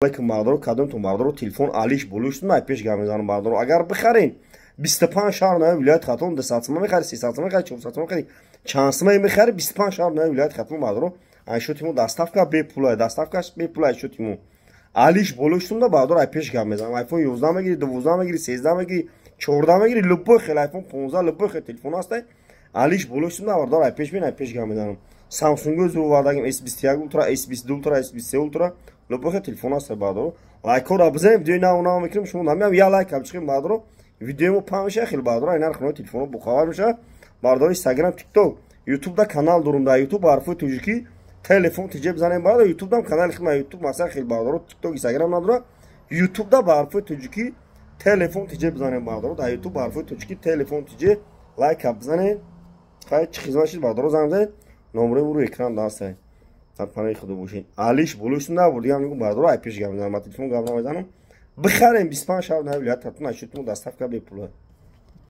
Алейкум, бардоро. Кадомтон, бардоро, телефон алиш болӯш най пеш гап мезанам, бардоро. Агар бихарен, 25 шаҳр нави вилояти Хатлон, 200 сима мехари, 300 сима мехари, 400 сима мехари, чанд симае мехари, 25 шаҳр нави вилояти Хатлон, бардоро, айшоти мо доставка бепула, доставкаш бепула. Айшоти мо алиш болӯштунда, бардоро, ай пеш гап мезанам. Айфон 11 мегири, 12 мегири, 13 мегири, 14 мегири, любой хел айфон, 15, любой хел телефон ҳастай, алиш болӯштунда, бардоро, ай пеш бин, ай пеш гап мезанам. Самсунг зур вардагим, S21 Ultra, S22 Ultra, S23 Ultra, любой хел телефон ҳастай, бардоро. Лайкҳоро бизанем, видеои нав нав мекунем, шумо намеам я лайк ҳам бардоро, видеои мо паҳн мешава хел, бардоро, ай нархи телефонҳо бохабар мешава, бардоро. Инстаграм, Тикток, Ютубда канал дорум. Дар Ютуб ҳарфои тоҷикӣ «Телефон тиҷе» бизанем, бардоро. Ютубдам канали хидма, Ютуб масалан хел, бардоро, Тикток, Инстаграм надора. Ютубда ба ҳарфои тоҷикӣ «Телефон тиҷе» бизанем, бардоро. Дар Ютуб ба ҳарфои тоҷикӣ «Телефон тиҷе» лайка бизанем. Хай, чӣ хизмат шид, бардоро, занг бизанед, номерои рӯи экран дастае. Дар паноҳи Худо бошед. Алиш болӯшун набур дигам мегум, бардоро, ай пеш гап мезанам, ба телефон гап намезанам. Бихарем, 25 шаҳр нави вилоят татун, айшотмо доставка бепула.